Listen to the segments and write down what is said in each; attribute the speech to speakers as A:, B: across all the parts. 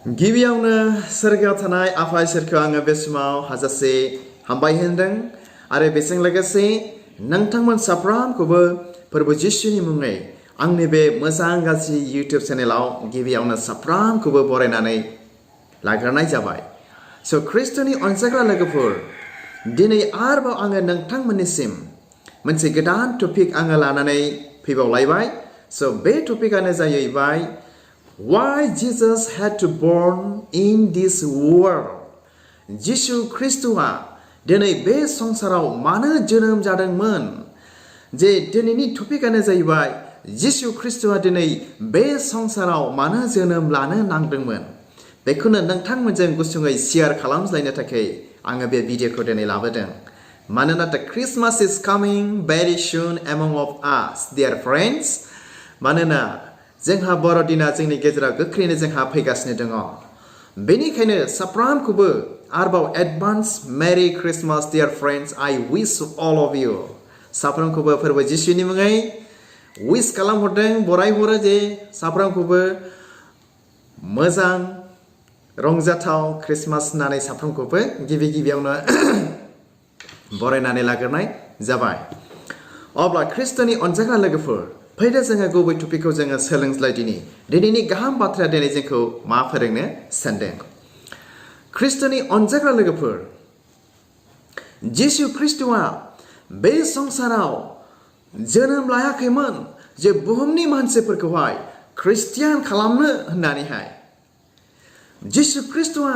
A: गिबियावनो सोरगोआव थानाय आफा इसोरखौ आङो बे समाव हाजासे हामबाय होनदों आरो बेजों लोगोसे नोंथांमोन साफ्रोमखौबो फोरबो जिसुनि मुङै आंनि बे मोजां गाज्रि इउटिउब चेनेलाव गिबियावनो साफ्रोमखौबो बरायनानै लाग्रोनाय जाबाय। स' ख्रिस्ट'नि अनसायग्रा लोगोफोर, दिनै आरोबाव आङो नोंथांमोननिसिम मोनसे गोदान टपिक आङो लानानै फैबावलायबाय। स' बे टपिकआनो जाहैबाय Why Jesus had to born in this world? जिसु ख्रिस्ट'आ दिनै बे संसाराव मानो जोनोम जादोंमोन? जे दिनैनि टपिकआनो जाहैबाय जिसु ख्रिस्ट'आ दिनै बे संसाराव मानो जोनोम लानो नांदोंमोन? बेखौनो नोंथांमोनजों गुसुङै शेयार खालामज्लायनो थाखाय आङो बे भिडिअखौ दिनै लाबोदों। मानोना the Christmas is coming very soon among of us, dear friends. मानोना जोंहा बर'दिना जोंनि गेजेराव गोख्रैनो जोंहा फैगासिनो दङ। बेनिखायनो साफ्रोमखौबो आरोबाव advance merry Christmas dear friends, I wish all of you साफ्रोमखौबो फोरबो जिसुनि मुङै विश खालामहरदों, बरायहरो जे साफ्रोमखौबो मोजां रंजाथाव क्रिसमास होननानै साफ्रोमखौबो गिबियावनो बरायनानै लाग्रोनाय जाबाय। अब्ला ख्रिस्ट'नि अनजाग्रा लोगोफोर, फैदो जोङो गुबै टपिकखौ जोङो सोलोंज्लायदिनि। दिनैनि गाहाम बाथ्राया दिनै जोंखौ मा फोरोंनो सानदों? ख्रिस्ट'नि अनजाग्रा लोगोफोर, जिसु ख्रिस्ट'आ बे संसाराव जोनोम लायाखैमोन जे बुहुमनि मानसिफोरखौहाय ख्रिस्टियान खालामनो होननानैहाय। जिसु ख्रिस्ट'आ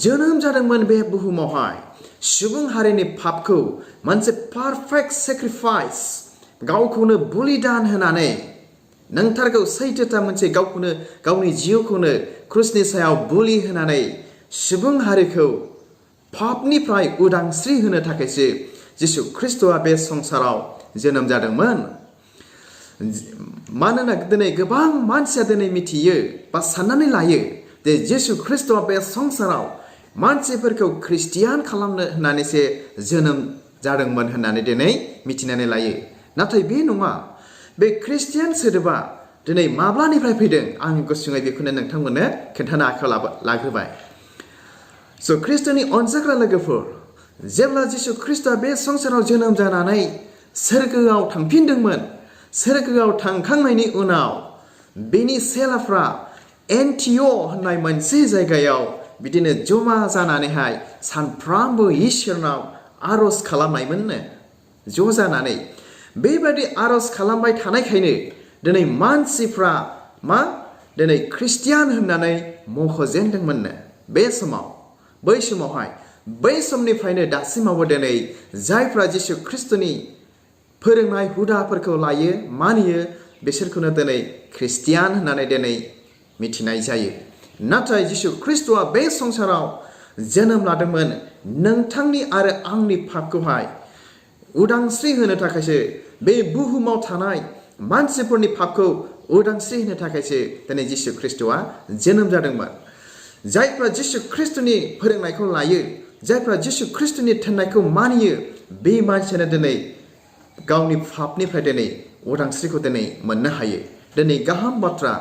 A: जोनोम जादोंमोन बे बुहुमावहाय सुबुं हारिनि पापखौ मोनसे पारफेक्ट सेक्रिफाइस, गावखौनो बलिदान होनानै, नंथारगौ सैथोथा मोनसे गावखौनो गावनि जिउखौनो क्रुसनि सायाव बलि होनानै सुबुं हारिखौ पापनिफ्राय उदांस्रि होनो थाखायसो जिसु ख्रिस्ट'आ बे संसाराव जोनोम जादोंमोन। मानोना दिनै गोबां मानसिया दिनै मिथियो बा साननानै लायो जे जिसु ख्रिस्ट'आ बे संसाराव मानसिफोरखौ ख्रिस्टियान खालामनो होननानैसो जोनोम जादोंमोन होननानै दिनै मिथिनानै लायो। नाथाय बे नङा। बे ख्रिस्टियान सोदोबा दिनै माब्लानिफ्राय फैदों, आं गुसुङै बेखौनो नोंथांमोननो खोन्थानो आखायाव लाग्रोबाय। स' ख्रिस्ट'नि अनजाग्रा लोगोफोर, जेब्ला जिसु ख्रिस्ट'आ बे संसाराव जोनोम जानानै सोरगोआव थांफिनदोंमोन, सोरगोआव थांखांनायनि उनाव बेनि सेलाफ्रा एन्टिय' होननाय मोनसे जायगायाव बिदिनो जमा जानानैहाय सानफ्रामबो इसोरनाव आर'ज खालामनायमोननो ज' जानानै। बेबायदि आर'ज खालामबाय थानायखायनो दिनै मानसिफ्रा दिनै ख्रिस्टियान होननानै मख'जेनदोंमोननो। बै समावहाय बै समनिफ्रायनो दासिमावबो दिनै जायफ्रा जिसु ख्रिस्ट'नि फोरोंनाय हुदाफोरखौ लायो, मानियो, बिसोरखौनो दिनै ख्रिस्टियान होननानै दिनै मिथिनाय जायो। नाथाय जिसु ख्रिस्ट'आ बे संसाराव जोनोम लादोंमोन नोंथांनि आरो आंनि पापखौहाय उदांस्रि होनो थाखायसो, बे बुहुमाव थानाय मानसिफोरनि पापखौ उदांस्रि होनो थाखायसो दिनै जिसु ख्रिस्ट'आ जोनोम जादोंमोन। जायफ्रा जिसु ख्रिस्ट'नि फोरोंनायखौ लायो, जायफ्रा जिसु ख्रिस्ट'नि थिननायखौ मानियो, बे मानसियानो दिनै गावनि पापनिफ्राय दिनै उदांस्रिखौ दिनै मोननो हायो। दिनै गाहाम बाथ्रा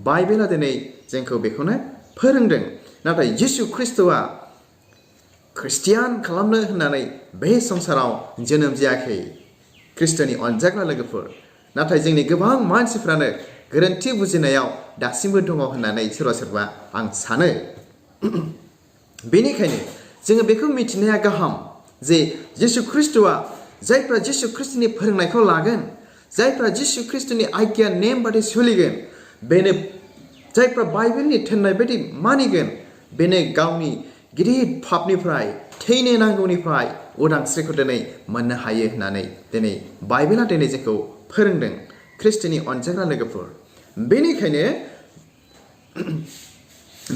A: बाइबेला दिनै जोंखौ बेखौनो फोरोंदों। नाथाय जिसु ख्रिस्ट'आ ख्रिस्टियान खालामनो होननानै बे संसाराव जोनोम जायाखै ख्रिस्ट'नि अनजाग्रा लोगोफोर। नाथाय जोंनि गोबां मानसिफ्रानो गोरोन्थि बुजिनायाव दासिमबो दङ होननानै सोरबा आं सानो। बेनिखायनो जोङो बेखौ मिथिनाया गाहाम जे जिसु ख्रिस्ट'आ जायफ्रा जिसु ख्रिस्ट'नि फोरोंनायखौ लागोन, जायफ्रा जिसु ख्रिस्ट'नि आज्ञा नेम बादि सोलिगोन, बेनो जायफ्रा बाइबेलनि थिननाय बायदि मानिगोन, बेनो गावनि गिदिर पापनिफ्राय, थैनो नांगौनिफ्राय उदांस्रिखौ दिनै मोननो हायो होननानै दिनै बाइबेला दिनै जोंखौ फोरोंदों ख्रिस्ट'नि अनजाग्रा लोगोफोर।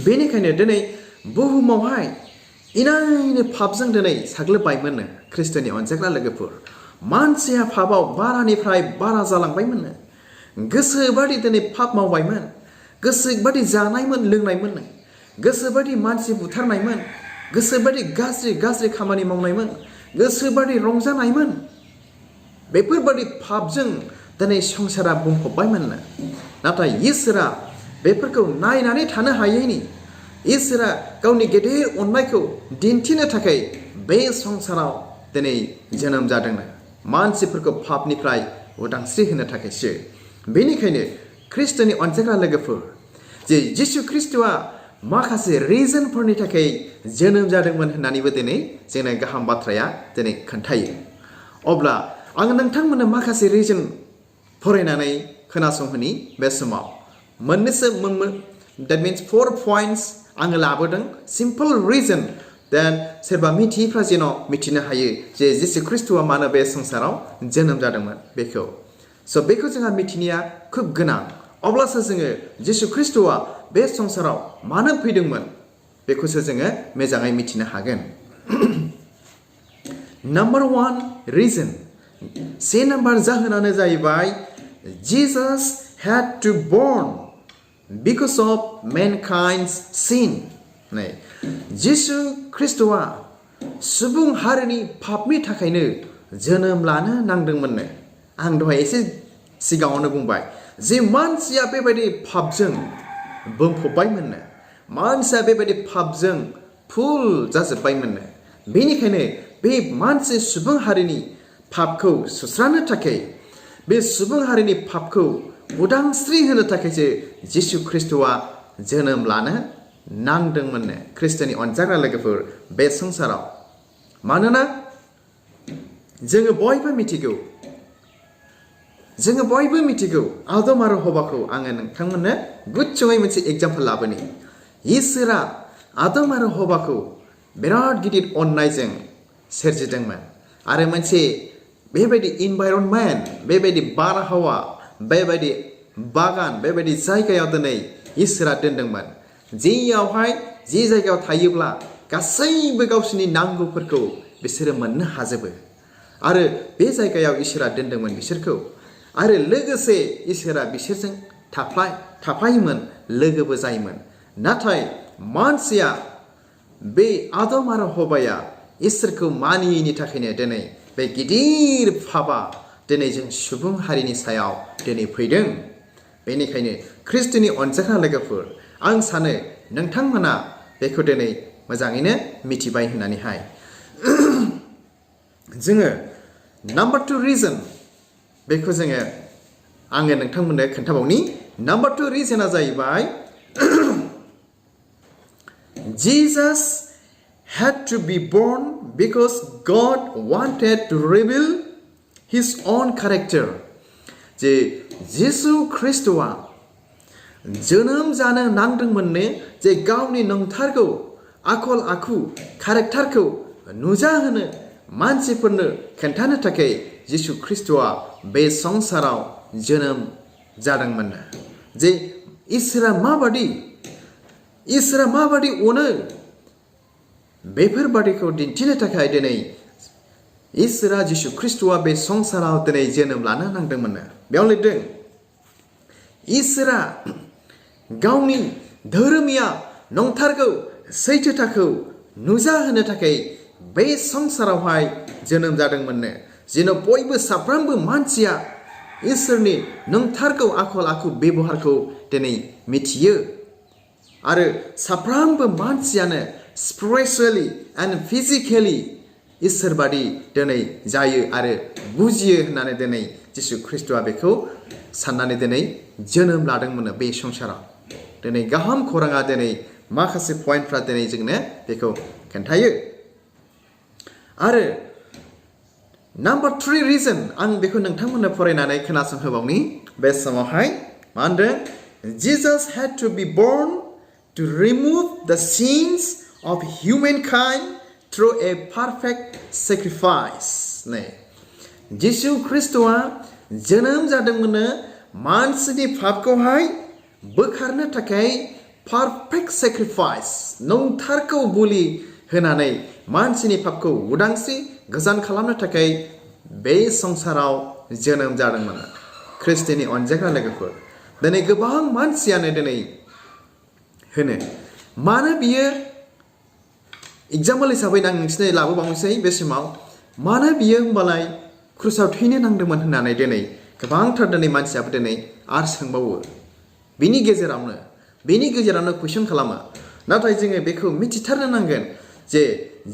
A: बेनिखायनो दिनै बुहुमावहाय इनायनो पापजों दिनै साग्लोबबायमोननो ख्रिस्ट'नि अनजाग्रा लोगोफोर। मानसिया पापआव बारानिफ्राय बारा जालांबायमोननो। गोसोबादि दिनै पाप मावबायमोन, गोसोबादि जानायमोन, लोंनायमोन, गोसोबादि मानसि बुथारनायमोन, गोसोबादि गाज्रि खामानि मावनायमोन, गोसोबादि रंजानायमोन। बेफोरबादि पापजों दिनै संसारा बुंफबबायमोननो। नाथाय इसोरा बेफोरखौ नायनानै थानो हायैनि इसोरा गावनि गेदेर अननायखौ दिन्थिनो थाखाय बे संसाराव दिनै जोनोम जादोंनो मानसिफोरखौ पापनिफ्राय उदांस्रि होनो थाखायसो बेनिखायनो ख्रिस्ट'नि अनजाग्रा लोगोफोर जे जिसु ख्रिस्ट'आ माखासे रिजनफोरनि थाखाय जोनोम जादोंमोन होननानैबो दिनै जोंनो गाहाम बाथ्राया दिनै खोन्थायो अब्ला आं नोंथांमोननो माखासे रिजन फरायनानै खोनासंहोनि बे समाव मोननैसो that means 4 points आङो लाबोदों सिम्पल रिजन देन सोरबा मिथियैफ्रा जेन' मिथिनो हायो जे जिसु ख्रिस्ट'आ मानो बे संसाराव जोनोम जादोंमोन बेखौ स' बेखौ जोंहा मिथिनाया खोब गोनां अब्लासो जोङो जिसु ख्रिस्ट'आ बे संसाराव मानो फैदोंमोन बेखौसो जोङो मोजाङै मिथिनो हागोन Number 1 reason से नाम्बार जाहोनानो जाहैबाय Jesus had to born because of mankind's sin नै जिसु ख्रिस्ट'आ सुबुं हारिनि पापनि थाखायनो जोनोम लानो नांदोंमोननो आं दहाय एसे सिगाङावनो बुंबाय जे मानसिया बेबायदि पापजों बुंफबबायमोननो मानसिया बेबायदि पापजों फुल जाजोब्बायमोननो बेनिखायनो बे मानसि सुबुं हारिनि पापखौ सुस्रांनो थाखाय बे सुबुं हारिनि पापखौ उदांस्रि होनो थाखायसो जिसु ख्रिस्ट'आ जोनोम लानो नांदोंमोननो ख्रिस्ट'नि अनजाग्रा लोगोफोर बे संसाराव मानोना जोङो बयबो मिथिगौ आदम आरो हवाखौ आङो नोंथांमोननो गुच्छङै मोनसे एग्जाम्पल लाबोनि इसोरा आदम आरो हवाखौ बिराद गिदिर अननायजों सोरजिदोंमोन आरो मोनसे बेबायदि इनभाइरनमेन्ट बेबायदि बारहावा बेबायदि बागान बेबायदि जायगायाव दिनै इसोरा दोनदोंमोन जि जायगायाव थायोब्ला गासैबो गावसोरनि नांगौफोरखौ बिसोरो मोननो हाजोबो आरो बे जायगायाव इसोरा दोनदोंमोन बिसोरखौ आरो लोगोसे इसोरा बिसोरजों थाफायोमोन लोगोबो जायोमोन नाथाय मानसिया बे आदम आरो हवाया इसोरखौ मानियैनि थाखायनो दिनै बे गिदिर पापा दिनै जों सुबुं हारिनि सायाव दिनै फैदों बेनिखायनो ख्रिस्ट'नि अनजाग्रा लोगोफोर आं सानो नोंथांमोना बेखौ दिनै मोजाङैनो मिथिबाय होननानैहाय जोङो नाम्बार 2 रिजन बेखौ आङो नोंथांमोननो खोन्थाबावनि नाम्बार 2 रिजना जाहैबाय Jesus had to be born because God wanted to reveal his own character जे जिसु ख्रिस्ट'आ जोनोम जानो नांदोंमोननो जे गावनि नंथारगौ आखल आखु कारेक्टारखौ नुजाहोनो मानसिफोरनो खोन्थानो थाखाय जिसु ख्रिस्ट'आ बे संसाराव जोनोम जादोंमोननो जे इसोरा माबादि अनो बेफोरबादिखौ दिन्थिनो थाखाय दिनै इसोरा जिसु ख्रिस्ट'आ बे संसाराव दिनै जोनोम लानो नांदोंमोननो बेयाव लिरदों इसोरा गावनि धोरोमिया नंथारगौ सैथोथाखौ नुजाहोनो थाखाय बे संसारावहाय जोनोम जादोंमोननो जेन' बयबो साफ्रोमबो मानसिया इसोरनि नंथारगौ आखल आखु बेबहारखौ दिनै मिथियो आरो साफ्रोमबो मानसियानो स्पिरिचुवेलि एन्ड फिजिकेलि इसोरबादि दिनै जायो आरो बुजियो होननानै दिनै जिसु ख्रिस्ट'आ बेखौ साननानै दिनै जोनोम लादोंमोन बे संसाराव दिनै गाहाम खौराङा दिनै माखासे पइन्टफ्रा दिनै जोंनो बेखौ खोन्थायो आरो नाम्बार 3 रिजन आं बेखौ नोंथांमोननो फरायनानै खोनासंहोबावनि बे समावहाय मा होनदों Jesus had to be born to remove the sins of humankind through a perfect sacrifice नै जिसु ख्रिस्ट'आ जोनोम जादोंमोननो मानसिनि पापखौहाय बोखारनो थाखाय पारफेक्ट सेक्रिफाइस नंथारगौ बुलि होनानै मानसिनि पापखौ उदांस्रि गोजान खालामनो थाखाय बे संसाराव जोनोम जादोंमोन ख्रिस्ट'नि अनजाग्रा लोगोफोर दिनै गोबां मानसियानो दिनै होनो मानो बियो एग्जाम्पल हिसाबै आं नोंसिनो लाबोबावनोसै बे समाव मानो बियो होमबालाय क्रुसाव थैनो नांदोंमोन होननानै दिनै गोबांथार दिनै मानसियाबो दिनै आरो सोंबावो बेनि गेजेरावनो कुइसन खालामो नाथाय जोङो बेखौ मिथिथारनो नांगोन जे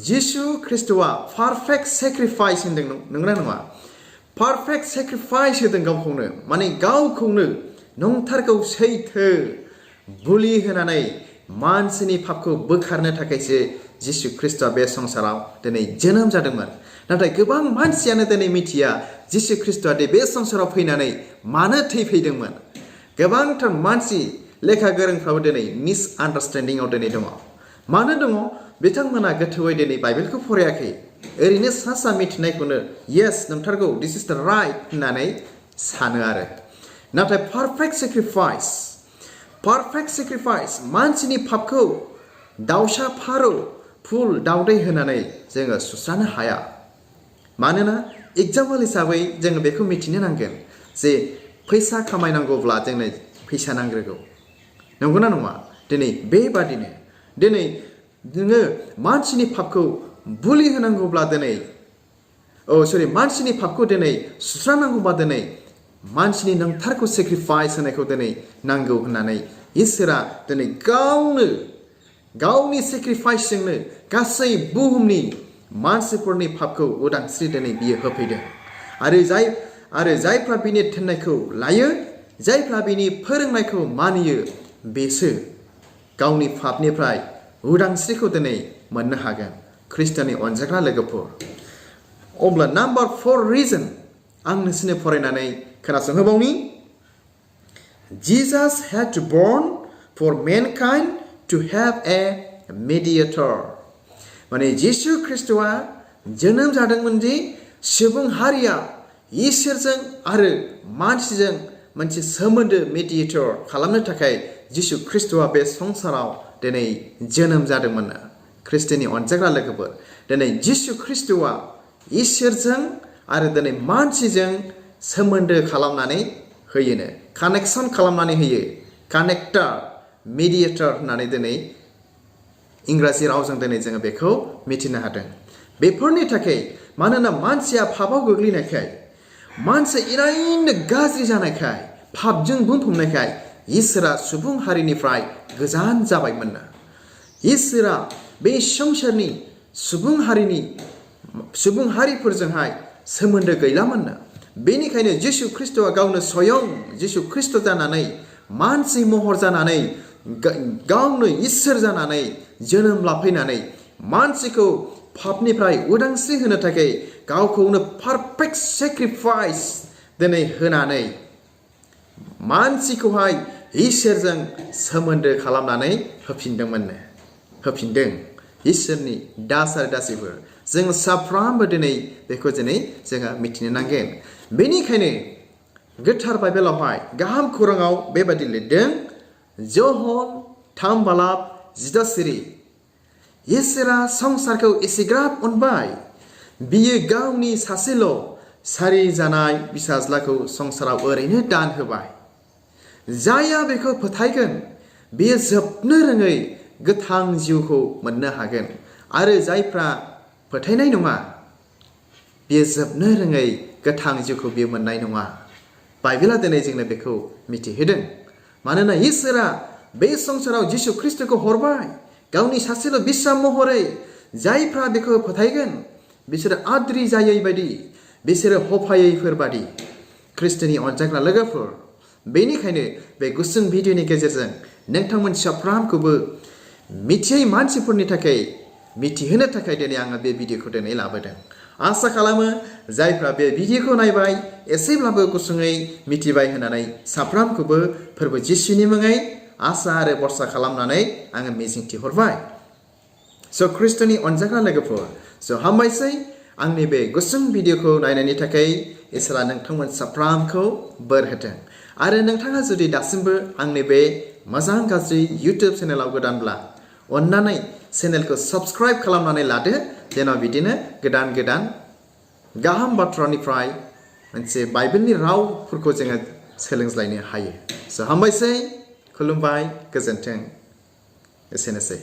A: जिसु ख्रिस्टआ पारफेक्ट सेक्रिफाइस होनदों नंगौना नङा पारफेक्ट सेक्रिफाइस होदों गावखौनो माने गावखौनो नंथारगौ सैथो बुलि होनानै मानसिनि पापखौ बोखारनो थाखायसो जिसु ख्रिस्टआ बे संसाराव दिनै जोनोम जादोंमोन नाथाय गोबां मानसियानो दिनै मिथिया जिसु ख्रिस्टआ बे संसाराव फैनानै मानो थैफैदोंमोन गोबांथार मानसि लेखा गोरोंफ्राबो दिनै मिसआन्डारस्टेन्डिंआव दिनै दङ मानो दङ बिथांमोना गोथौयै दिनै बाइबेलखौ फरायाखै ओरैनो सा सा मिथिनायखौनो येस नंथारगौ दिस इज द राइट होननानै सानो आरो नाथाय पारफेक्ट सेक्रिफाइस मानसिनि पापखौ दाउसा फारौ फुल दाउदै होनानै जोङो सुस्रानो हाया मानोना एग्जाम्पल हिसाबै जोङो बेखौ मिथिनो नांगोन जे फैसा खामायनांगौब्ला जोंनो फैसा नांग्रोगौ नंगौना नङा दिनै बेबादिनो दिनै नोङो मानसिनि पापखौ बुलि होनांगौब्ला दिनै मानसिनि पापखौ दिनै सुस्रानांगौबा दिनै मानसिनि नंथारगौ सेक्रिफाइस होनायखौ दिनै नांगौ होननानै इसोरा दिनै गावनि सेक्रिफाइसजोंनो गासै बुहुमनि मानसिफोरनि पापखौ उदांस्रि दिनै बियो होफैदों आरो जायफ्रा बिनि थिननायखौ लायो जायफ्रा बिनि फोरोंनायखौ मानियो बेसो गावनि पापनिफ्राय उदांस्रिखौ दिनै मोननो हागोन ख्रिस्ट'नि अनजाग्रा लोगोफोर अब्ला नाम्बार 4 रिजन आं नोंसोरनो फरायनानै खोनासंहोबावनि Jesus had to born for mankind to have a mediator माने जिसु ख्रिस्टआ जोनोम जादोंमोन दि सुबुं हारिया इसोरजों आरो मानसिजों मोनसे सोमोन्दो मेडिएटर खालामनो थाखाय जिसु ख्रिस्टआ बे संसाराव दिनै जोनोम जादोंमोन ख्रिस्ट'नि अनजाग्रा लोगोफोर दिनै जिसु ख्रिस्टआ इसोरजों आरो दिनै मानसिजों सोमोन्दो खालामनानै होयोनो कानेक्सन खालामनानै होयो कानेक्टर मेडिएटर होननानै दिनै इंराजि रावजों दिनै जोङो बेखौ मिथिनो हादों बेफोरनि थाखाय मानोना मानसिया पापआव गोग्लैनायखाय मानसिया इरायनो गाज्रि जानायखाय पापजों बुंफबनायखाय इसोरा सुबुं हारिनिफ्राय गोजान जाबायमोननो इसोरा बे संसारनि सुबुं हारिफोरजोंहाय सोमोन्दो गैलामोननो बेनिखायनो जिसु ख्रिस्टआ गावनो स्वयं जिसु ख्रिस्ट जानानै मानसि महर जानानै गावनो इसोर जानानै जोनोम लाफैनानै मानसिखौ पापनिफ्राय उदांस्रि होनो थाखाय गावखौनो पारफेक्ट सेक्रिफाइस दिनै होनानै मानसिखौहाय इसोरजों सोमोन्दो खालामनानै होफिनदों इसोरनि दास आरो दासिफोर जों साफ्रोमबो दिनै बेखौ जोङो मिथिनो नांगोन बेनिखायनो गोथार बाइबेलावहाय गाहाम खौराङाव बेबादि लिरदों जहन 3:16 इसोरा संसारखौ एसेग्राब अनबाय बियो गावनि सासेल' सारि जानाय फिसाज्लाखौ संसाराव ओरैनो दान होबाय जायहा बेखौ फोथायगोन बियो जोबनो रोङै गोथां जिउखौ मोननो हागोन आरो जायफ्रा फोथायनाय नङा बियो जोबनो रोङै गोथां जिउखौ बियो मोननाय नङा बाइबेला दिनै जोंनो बेखौ मिथिहोदों मानोना इसोरा बे संसाराव जिसु ख्रिस्टखौ हरबाय गावनि सासेल' बिसा महरै जायफ्रा बेखौ फोथायगोन बिसोरो आद्रि जायै बायदि बिसोरो हफायैफोर बादि ख्रिस्टनि अनजाग्रा लोगोफोर बेनिखायनो बे गुसुं भिडिअनि गेजेरजों नोंथांमोन साफ्रोमखौबो मिथियै मानसिफोरनि थाखाय मिथिहोनो थाखाय दिनै आङो बे भिडिअखौ दिनै लाबोदों आसा खालामो जायफ्रा बे भिडिअखौ नायबाय एसेब्लाबो गुसुङै मिथिबाय होननानै साफ्रोमखौबो फोरबो जिसुनि मुङै आसा आरो भरसा खालामनानै आङो मिजिंथिहरबाय स' ख्रिस्ट'नि अनजाग्रा लोगोफोर स' हामबायसै आंनि बे गुसुं भिडिअखौ नायनायनि थाखाय इसोरा नोंथांमोन साफ्रोमखौ बोर होथों आरो नोंथाङा जुदि दासिमबो आंनि बे मोजां गाज्रि इउटुब चेनेलाव गोदानब्ला अन्नानै चेनेलखौ साबस्क्राइब खालामनानै लादो जेन' बिदिनो गोदान गाहाम बाथ्रानिफ्राय मोनसे बाइबेलनि रावफोरखौ जोङो सोलोंज्लायनो हायो स' हामबायसै खुलुमबाय गोजोन्थों एसेनोसै